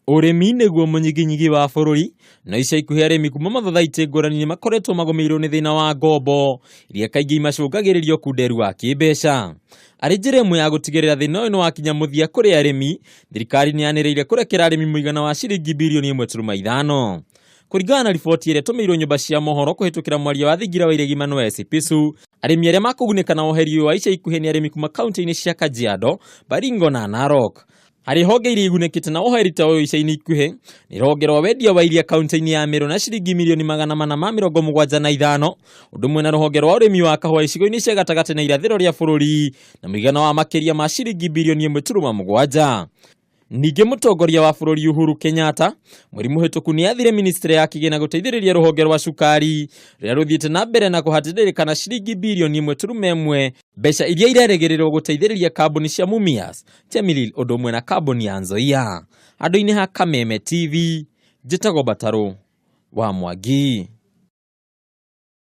Ũrĩmi nĩguo mũnyiginyigi wa bũrũri, na ica ikuhĩ arĩmi kuma mathothaitĩ ngũrani nĩ makoretwo magũmĩirwo nĩ thĩna wa ngombo iria kaingĩ imacũngagĩrĩria ũkunderu wa kĩmbeca. Arĩ njĩra ĩmwe ya gũtigĩrĩra thĩna ũyũ nĩ wakinya mũthia kũrĩ arĩmi, thirikari nĩ yanĩrĩire kũrekera arĩmi mũigana wa ciringi birioni 1.5. Kũringana na riboti ĩrĩa ĩtũmĩirwo nyũmba cia mohoro kũhĩtũkĩra mwaria wa thingira wa iregi Manuel Sipisu, arĩmi arĩa makũgunĩka na woheri ũyũ wa ica ikuhĩ nĩ arĩmi kuma kaunti-inĩ cia Kajiado, Baringo na Narok. Harĩ honge iria igunĩkĩte na ũheri ta ũyũ ica-inĩ ikuhĩ nĩ rũhonge rwa wendia wa iria kaunti-inĩ ya Meru na ciringi mirioni 475, ũndũ ũmwe na rũhonge rwa ũrĩmi wa kahũa icigo-inĩ cia gatagatĩ na irathĩro rĩa bũrũri na mũigana wa makĩria ma ciringi birioni 1.7. Ningĩ mũtongoria wa bũrũri Uhuru Kenyatta mweri mũhĩtũku nĩ athire ministry ya kĩgĩna gũteithĩrĩria rũhonge rwa cukari rũrĩa rũthiĩte na mbere na kũhatĩrĩrĩka na ciringi birioni 1.1, mbeca iria irerĩgĩrĩrwo gũteithĩrĩria kambuni cia Mumias, Chemelil ũndũ ũmwe na kambuni ya Nzoia. Handũ-inĩ ha Kameme TV, njĩtagwo Batarũ wa Mwangi.